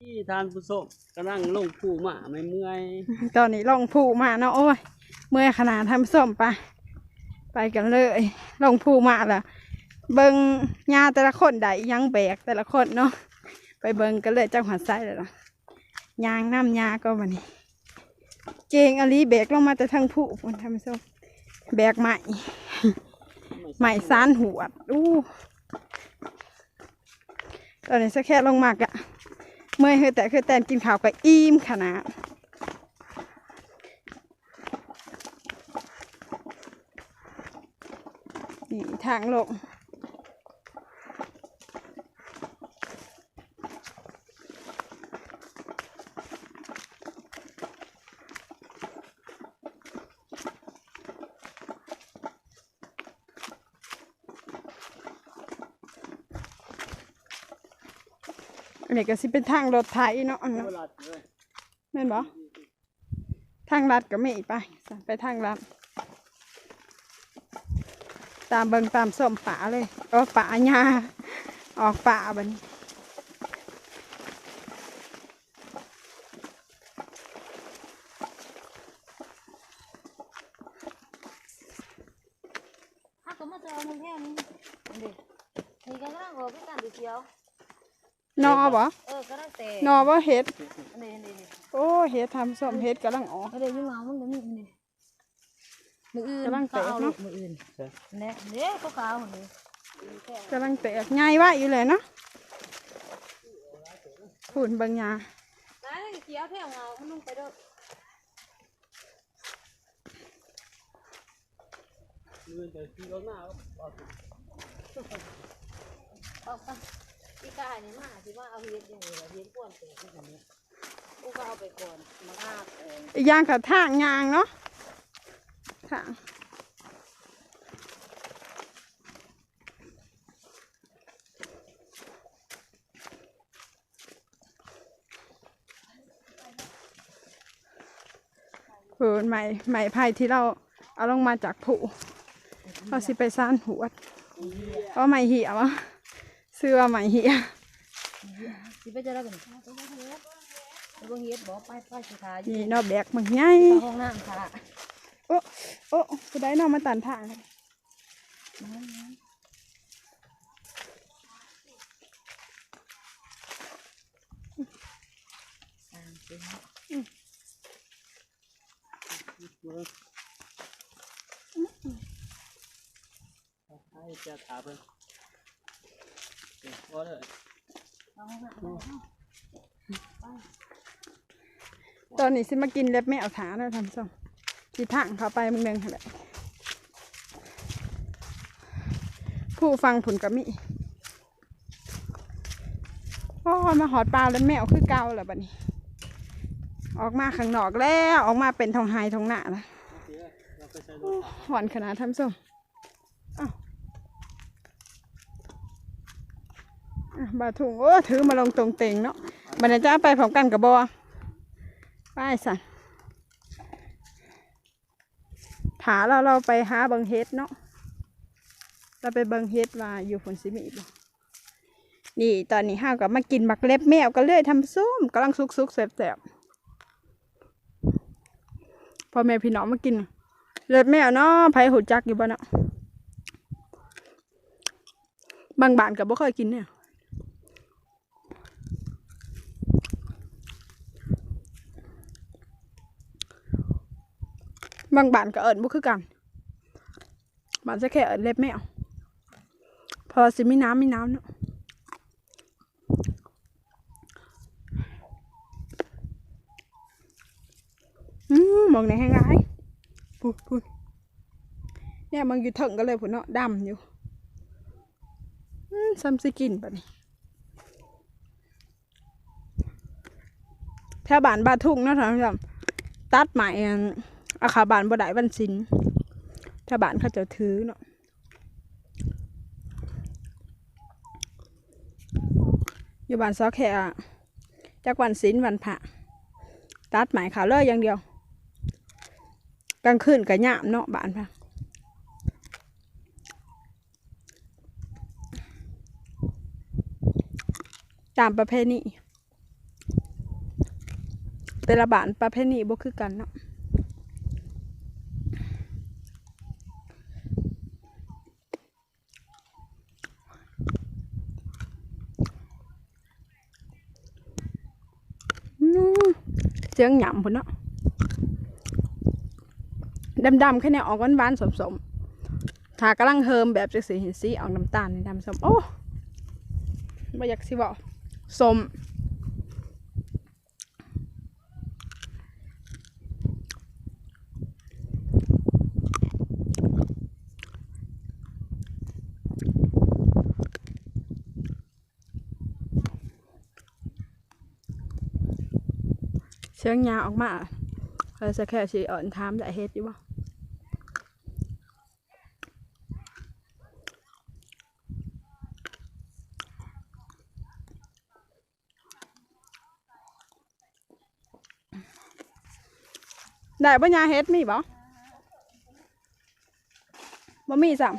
ນີ້ທ່ານຜູ້ຊົມ ກຳລັງລົງພູມາ ເມື່ອຍໆ ຕອນນີ້ລົງພູມາເນາະ. ໂອ້ຍ ເມື່ອຍຂະໜາດທ່ານຜູ້ຊົມ. ໄປ ໄປກັນເລີຍ. ລົງພູມາລະ ເບິ່ງຍ່າແຕ່ລະຄົນໄດ້ຫຍັງແບກແຕ່ລະຄົນເນາະ. ໄປເບິ່ງກັນເລີຍ ຈັກຮອດໃສແລ້ວລະ. ຍ່າງນຳຍ່າກ່ອນບັດນີ້. ເກັ່ງອີ່ຫຼີ ແບກລົງມາແຕ່ເທິງພູພຸ້ນທ່ານຜູ້ຊົມ. ແບກໄມ້ ໄມ້ສານຫວດ. ອູ້ ຕອນນີ້ສະແຄະລົງມາກະເມື່ອຍ ເຮີແຕກເຮີແຕນ ກິນເຂົ້າກະອີ່ມຂະໜາດ. ນີ້ທາງລົງ. ອັນນີ້ກະຊິເປັນທາງລົດໄຖເນາະ ອັນນັ້ນ ແມ່ນບໍ່? ທາງລັດກະມີ. ໄປ ໄປທາງລັດ ຕາມເບິ່ງຕາມຊົມປ່າເລີຍ. ໂອ້ ປ່າຫຍ້າ ອອກປ່າບັດນີ້. ເຮົາກະມາຈອງເບິ່ງແຖວນີ້. ອັນນີ້ ນີ້ກະກຳລັງອອກຄືກັນ ດຽວ ໜໍ່ບໍ່? ເອີ ກຳລັງແຕກ. ໜໍ່ບໍ່ເຫັດ? ອັນນີ້ ອັນນີ້ ນີ້. ໂອ້ ເຫັດທ່ານຜູ້ຊົມ ເຫັດກຳລັງອອກ. ອັນນີ້ຢູ່ເງົາມັນກະມີ. ອັນນີ້ ມື້ອື່ນກຳລັງແຕກເນາະ ມື້ອື່ນ. ແນ່ ເດ້ ຂາວໆ ນີ້ ກຳລັງແຕກ ໃຫຍ່ໄວຢູ່ແຫຼະເນາະ. ພຸ້ນເບິ່ງຫຍ້າ ໄປ ຊິເອົາແຖວເງົາມັນລົງໄປເດີ້. ມື້ອື່ນກະຂີ່ລົດມາ ອອກ ອອກໄປ. ປີກາຍນີ້ມາ ຊິມາເອົາເຫັດຢູ່ນີ້ລະ ເຫັດກວນແຕກຄືກັນເດ້. ອູ້ ກະເອົາໄປກ່ອນ ມາຫາກ່ອນ. ອີກຢ່າງກະທາງຍ່າງເນາະ ທາງ ເອີ ໄມ້ ໄມ້ໄຜ່ທີ່ລາວເອົາລົງມາຈາກພູ ເຮົາຊິໄປສານຫວດ. ເອົາໄມ້ເຫ້ຍວະ ຊື່ວ່າໄມ້ເຫ້ຍ. ຊິໄປຈັ່ງໃດບັດນີ້? ໄປເບິ່ງເຫັດບໍ່? ໄປ ໄປ ຊິຖ້າຢູ່ ນີ້ເນາະ ແບກບັກໃຫຍ່ ເຂົ້າຫ້ອງນ້ຳຖ້າ. ໂອ້ ໂອ້ ຜູ້ໃດເນາະມາຕັນທາງ? ຕອນນີ້ຊິມາກິນເລັບແມວຖ້າເນາະທ່ານຜູ້ຊົມ ຊິທາງເຂົ້າໄປມື້ໜຶ່ງຫັ້ນແຫຼະ. ພູຝັ່ງພຸ້ນກະມີ. ໂອ້ຍ ມາຮອດປ່າເລັບແມວຄືເກົ່າແລ້ວບັດນີ້. ອອກມາຂ້າງນອກແລ້ວ ອອກມາເປັນທົ່ງໄຮ່ທົ່ງນາລະ. ໂອ້ຍ ຮ້ອນຂະໜາດທ່ານຜູ້ຊົມ. ອ້າວ ອ່ະ ບ່າວທຸງ ໂອ້ ຖືມາລົງຕົງເຕັງເນາະ. ບັດນີ້ຈະໄປພ້ອມກັນກະບໍ່ ໄປຊັ້ນ. ຖ້າລາວ ລາວໄປຫາເບິ່ງເຫັດເນາະ ລາວໄປເບິ່ງເຫັດວ່າຢູ່ພຸ້ນຊິມີບໍ່. ນີ້ ຕອນນີ້ເຮົາກະມາກິນໝາກເລັບແມວກັນເລີຍທ່ານຜູ້ຊົມ ກຳລັງສຸກໆ ແຊບໆ. ພໍ່ແມ່ພີ່ນ້ອງມາກິນເລັບແມວເນາະ ໃຜຮູ້ຈັກຢູ່ບໍ່ເນາະ? ບາງບ້ານກະບໍ່ເຄີຍກິນເດ. ບາງບ້ານກະເອີ້ນບໍ່ຄືກັນ ບ້ານສະແຄເອີ້ນເລັບແມວ ເພາະວ່າຊິມີໜາມ ມີໜາມເນາະ. ອືມ ໝ່ອງນີ້ແຮງຫຼາຍ ພຸ້ນ ພຸ້ນ ແນມເບິ່ງຢູ່ເທິງກະເລີຍພຸ້ນເນາະ ດຳຢູ່. ອືມ ສ່ຳຊິກິນບາດນີ້. ແຖວບ້ານບາທຸງເນາະທ່ານຜູ້ຊົມ ຕັດໄມ້ ອັນ ເອົາເຂົ້າບ້ານບໍ່ໄດ້ວັນສິນ ແຖວບ້ານເຂົາເຈົ້າຖືເນາະ. ຢູ່ບ້ານຊາວແຄ ຈັກວັນສິນວັນພະ ຕັດໄມ້ເຂົ້າເລີຍຢ່າງດຽວ. ກາງຄືນກະຍາມເນາະ ບ້ານພະ ຕາມປະເພນີ. ແຕ່ລະບ້ານປະເພນີບໍ່ຄືກັນເນາະ. ອືມ ສຽງຫຍ້ຳພຸ້ນເນາະ ດຳໆ ແຄ່ນີ້ອອກຫວານໆ ສົ້ມໆ ຖ້າກຳລັງເຮີມແບບຈັ່ງຊີ້ ສີອອກນ້ຳຕານ ດຳສົ້ມ ໂອ້ ບໍ່ຢາກຊິເວົ້າ ສົ້ມ. ສຽງຫຍ້າອອກມາ ເອີ ສະແຄວຊິເອີ້ນຖາມ ໄດ້ເຮັດຢູ່ບໍ່? ໄດ້ບໍ່ຍາ ເຫັດມີບໍ່? ບໍ່ມີຊ້ຳ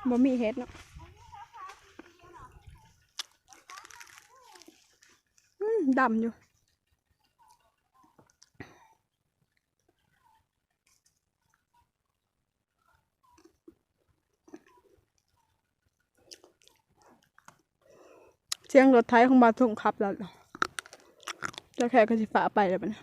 ບໍ່ມີເຫັດເນາະ. ອືມ ດຳຢູ່. ສຽງລົດໄຖຂອງບ່າວທຸ່ງຂັບລັດ ເຈົ້າແຂກກໍຊິຟ້າວໄປແລ້ວບັດນີ້.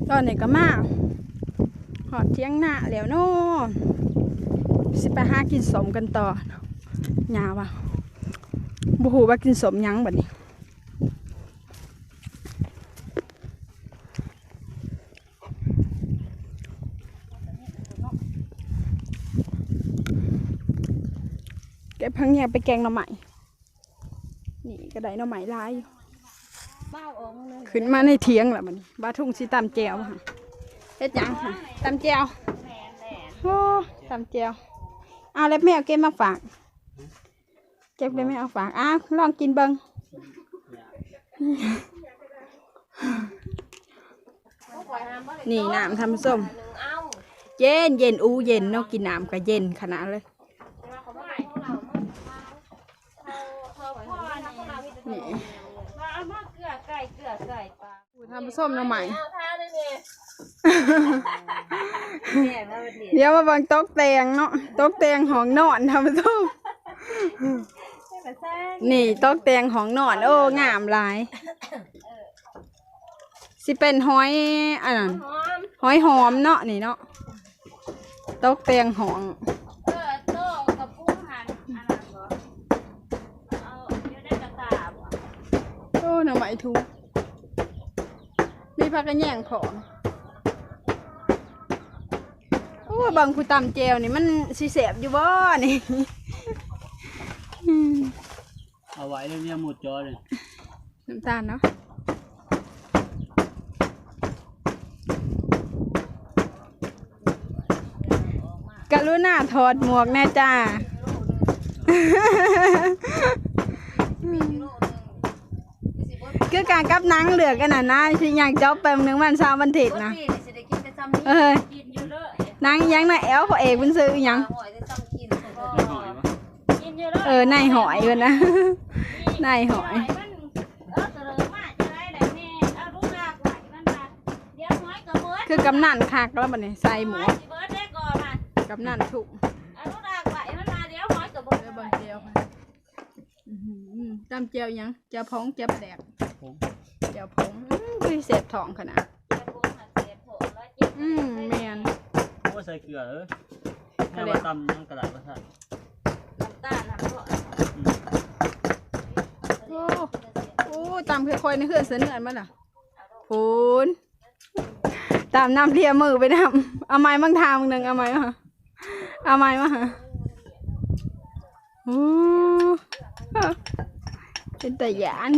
ຕອນນີ້ກໍມາຮອດຖຽງນາແລ້ວເນາະ ຊິໄປຫາກິນສົ້ມກັນຕໍ່. ຍ່າວ່າບໍ່ຮູ້ວ່າກິນສົ້ມຫຍັງບັດນີ້. ເກັບຜັກຫຍ້າໄປແກງໜໍ່ໄມ້. ນີ້ກໍໄດ້ໜໍ່ໄມ້ຫຼາຍຢູ່ ຂຶ້ນມາໃນຖຽງແລ້ວບັດນີ້. ບ່າວທຸ່ງຊິຕຳແຈ່ວ ເຮັດຫຍັງຫະ? ຕຳແຈ່ວ. ໂອ້ ຕຳແຈ່ວ. ເອົາເລັບແມວເກັບມາຝາກ ເກັບໄດ້ແມ່ເອົາຝາກ. ອ້າວ ລອງກິນເບິ່ງ. ນີ້ນ້ຳ ທ່ານຜູ້ຊົມ ເຢັນໆ ອູເຢັນເນາະ ກິນນ້ຳກໍເຢັນຂະໜາດເລີຍ. ນີ້ ທ່ານຜູ້ຊົມ ໜໍ່ໄມ້ ດຽວມາເບິ່ງຕົກແຕ່ງເນາະ ຕົກແຕ່ງຫ້ອງນອນ ທ່ານຜູ້ຊົມ. ນີ້ຕົກແຕ່ງຫ້ອງນອນ ໂອ້ ງາມຫຼາຍ. ຊິເປັນຫອຍອັນນັ້ນ ຫອຍຫອມເນາະ ນີ້ເນາະ ຕົກແຕ່ງຫ້ອງ. ໂອ້ ໜໍ່ໄມ້ທຸ່ງ ມີຜັກກະແຍງພ້ອມ. ໂອ້ ເບິ່ງຜູ້ຕຳແຈ່ວນີ້ ມັນຊິແຊບຢູ່ບໍ່ນີ້? ເອົາໄວ້ເລີຍ ໝົດຈໍເລີຍ ນ້ຳຕານເນາະ. ກະລຸນາຖອດໝວກແດ່ຈ້າ. ຄືກັນກັບນາງເລືອກອັນນັ້ນນະ ຊິຍ່າງຈອບໄປມື້ໜຶ່ງວັນເສົາວັນອາທິດນະ. ເອີ ນາງອີ່ຫຍັງນະ ແອວ ພະເອກເພິ່ນຊື່ອີ່ຫຍັງ? ເອີ ນາຍຫອຍເພິ່ນນະ ນາຍຫອຍ. ຄືກຳນັນຄັກແລ້ວບັດນີ້ ໃສ່ໝວກ ກຳນັນທຸ່ງ. ເອີ ເບິ່ງແຈ່ວ ອື ຕຳແຈ່ວຫຍັງ? ແຈ່ວຜົງ ແຈ່ວປາແດກ ແຈ່ວຜົງ ອື ຄືແສບທ້ອງຂະໜາດ. ອື ແມ່ນ. ໂອ້ ໃສ່ເກືອເອີຍ ແມ່ນວ່າຕຳຫຍັງກໍໄດ້ວ່າຊັ້ນ ນ້ຳຕານນຳເນາະ. ໂອ້ ໂອ້ ຕຳຄືຂ້ອຍໃນເຮືອນສະເໜືອນມັນນະ ພຸ້ນ. ຕຳນ້ຳເລຍມືໄປນຳ. ເອົາໄມ້ມາທາບາງໜຶ່ງ ເອົາໄມ້ມາ ເອົາໄມ້ມາ. ໂອ້ ເປັນຕາຢ້ານ.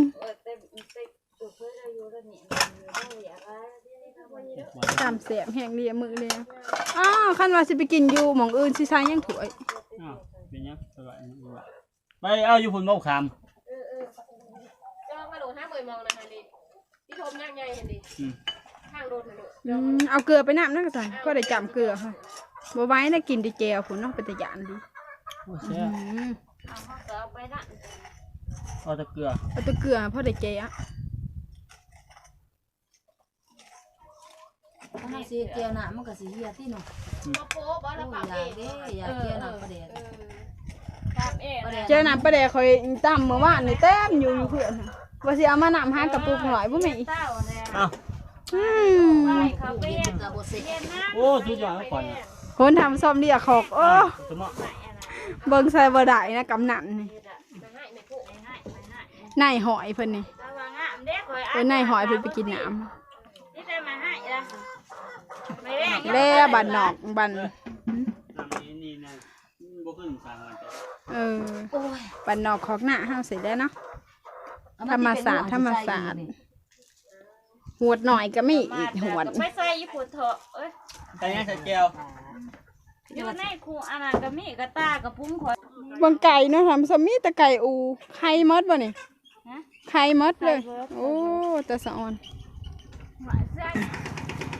ຕຳແຊບແຮງເລຍມືເລຍ. ອ້າວ ຄັນວ່າຊິໄປກິນຢູ່ໝ່ອງອື່ນ ຊິໃສ່ຫຍັງຖ້ວຍ? ອ້າວ ເປັນຫຍັງ? ສະບາຍ ໄປເອົາຢູ່ພຸ້ນບໍ່ຂາມ. ເອີໆ ຈອງມາໂລດຫາເບິ່ງມອງນະຫັ້ນເດ ທີ່ຖົມຍາກໃຫຍ່ຫັ້ນເດ. ອືມ ທາງໂລດຫັ້ນໂລດ. ອືມ ເອົາເກືອໄປນຳນະກະຊັ້ນ ພໍໄດ້ຈ້ຳເກືອຫັ້ນ. ບໍ່ໄຫວນະ ກິນແຕ່ແຈ່ວພຸ້ນເນາະ ເປັນຕາຢ້ານດີ. ໂອ້ຍ ແຊບ. ອືມ ເອົາ ເຮົາກໍເອົາໄປນະ ເອົາແຕ່ເກືອ ເອົາແຕ່ເກືອ ພໍໄດ້ແຈ່ວ. ຄັນເຮົາຊິແຈ່ວນ້ຳ ມັນກໍຊິເຫ່ຍຕິເນາະ. ອືມ ບໍ່ໂປະບໍ່ລະ ໂອ້ຍ ປັບເອງເດ້ ຢາກແຈ່ວນ້ຳປາແດກ. ເອີ ເອີ ປັບເອງ ແຈ່ວນ້ຳປາແດກຂ້ອຍຕຳມື້ວານນີ້ເຕັມຢູ່ ຢູ່ເຮືອນ ວ່າຊິເອົາມານຳ ຫາກະປຸກໜ້ອຍບໍ່ມີ. ເອົ້າ ອືມ ເຂົ້າໄປເຮັດ ເຮັດນະ. ໂອ້ ສຸດຍອດຂອງຂ້ອຍນະ ຄົນທຳຊອມເລຍຂອກ. ໂອ້ ເບິ່ງໃສ່ບໍ່ໄດ້ນະ ກຳນັນນີ້ ນາຍຮ້ອຍເພິ່ນນີ້ ເພິ່ນນາຍຮ້ອຍເພິ່ນໄປກິນນ້ຳ. ແລະບ້ານນອກ ບ້ານ ເອີ ບ້ານນອກຄອກນາເຮົາຊີ້ແຫຼະເນາະ. ທຳມະຊາດ ທຳມະຊາດ. ຫວດໜ້ອຍກໍມີອີກ ຫວດ ໄປໃສ່ຢູ່ພຸ້ນເຖາະ. ເອີຍ ໃສ່ຫຍັງ ໃສ່ແຈ່ວ? ຢູ່ໃນຄູ່ອັນນັ້ນກໍມີ ກະຕ່າກະປຸງຂ້ອຍ. ເບິ່ງໄກ່ເນາະ ທຳຊອມ ມີແຕ່ໄກ່ອູ. ໄຂ່ໝົດບໍ່ນີ້? ຮະ? ໄຂ່ໝົດເລີຍ. ໄຂ່ເບິດ. ໂອ້ ແຕ່ສະອອນ.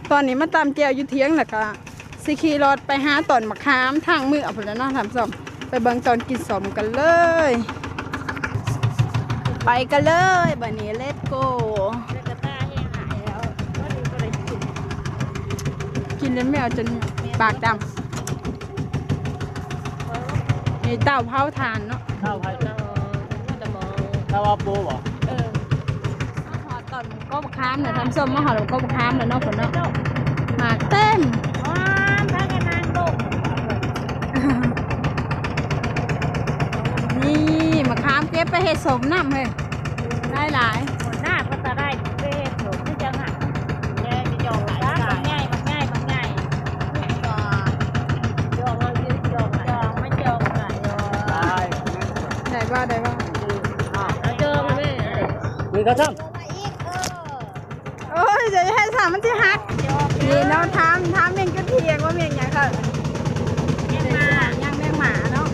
ຕອນນີ້ມາຕຳແຈ່ວຢູ່ຖຽງ ແລ້ວກໍຊິຂີ່ລົດໄປຫາຕົ້ນມະຂາມທາງເມືອພຸ້ນແຫຼະເນາະ ທ່ານຜູ້ຊົມ. ໄປເບິ່ງຕອນກິນສົ້ມກັນເລີຍ. ໄປກັນເລີຍບາດນີ້ ເລັດໂກ. ກິນຈົນແມວຈົນປາກດຳ. ນີ້ເຕົາເຜົາຖ່ານເນາະ ເຕົາເຜົາຖ່ານ. ເຕົາເອົາປູບໍ່? ເອີ ມາຮອດຕົ້ນ ກໍບັກຂາມແລ້ວ ທ່ານຜູ້ຊົມ ມາຮອດກໍບັກຂາມແລ້ວເນາະ ເພິ່ນເນາະ. ໝາກເຕັມ ຫອມ ພາກັນນາງລົງ. ນີ້ໝາກຂາມເກັບໄປເຮັດສົ້ມນຳເຮີ້ຍ ຫຼາຍໆ. ໜ້າກໍຕາໄດ້ໄປເຮັດສົ້ມຄືຈັ່ງຫັ້ນ. ໃຫຍ່ ບັກໃຫຍ່ ບັກໃຫຍ່ ບັກໃຫຍ່. ໄດ້ບໍ່? ໄດ້ບໍ່? ເອົາເຈີມາແມ່. ເອີ ໂອ້ຍ ຢ່າເຮັດຊະ ມັນຊິຫັກ. ນີ້ເນາະ ຖາມ ຖາມແມ່ງຈົນທ່ຽງວ່າແມ່ງຫຍັງເຂົາ. ແມງໝາ ຍ່າງແມງໝາເນາະ.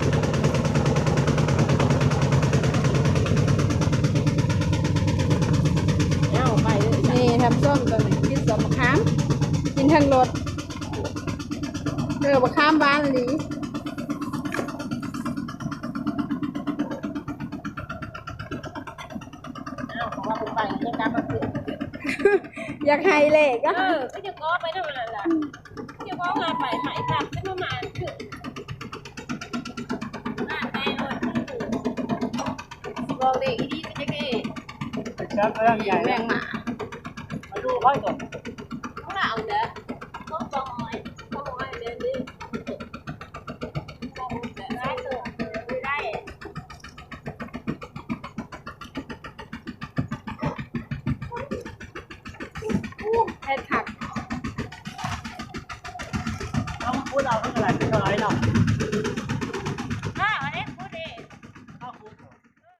ນີ້ທ່ານຜູ້ຊົມ ຕອນນີ້ກິນສົ້ມບັກຂາມ ກິນເທິງລົດ. ເອີ ບັກຂາມຫວານອີ່ຫຼີ. ອ້າວ ເຂົາວ່າເພິ່ນໄປ ເຈົ້າກັບມາຄືນ. ຢາກໃຫ້ເລກ. ເອີ ກໍຈະຂໍໄປນຳນັ້ນລະ ຈະຂໍຫາໄປໃຫ້ກັບ ຈະມາໝານຄືນ. ມາໄກໂລດ ຊິບອກເລກອີ່ຫຼີ ເປັນຈັ່ງໃດ? ໄປຈັບເລື່ອງໃຫຍ່ ແມງໝາ ມາດູຂ້ອຍກ່ອນ. ຂອງລາວເດີ ຂອງປາຫອຍ ປາຫອຍເດ້. ເຮັດຄັກ ເອົາມາຂຸດເອົາເທົ່າໃດ ເທົ່າໃດເນາະ.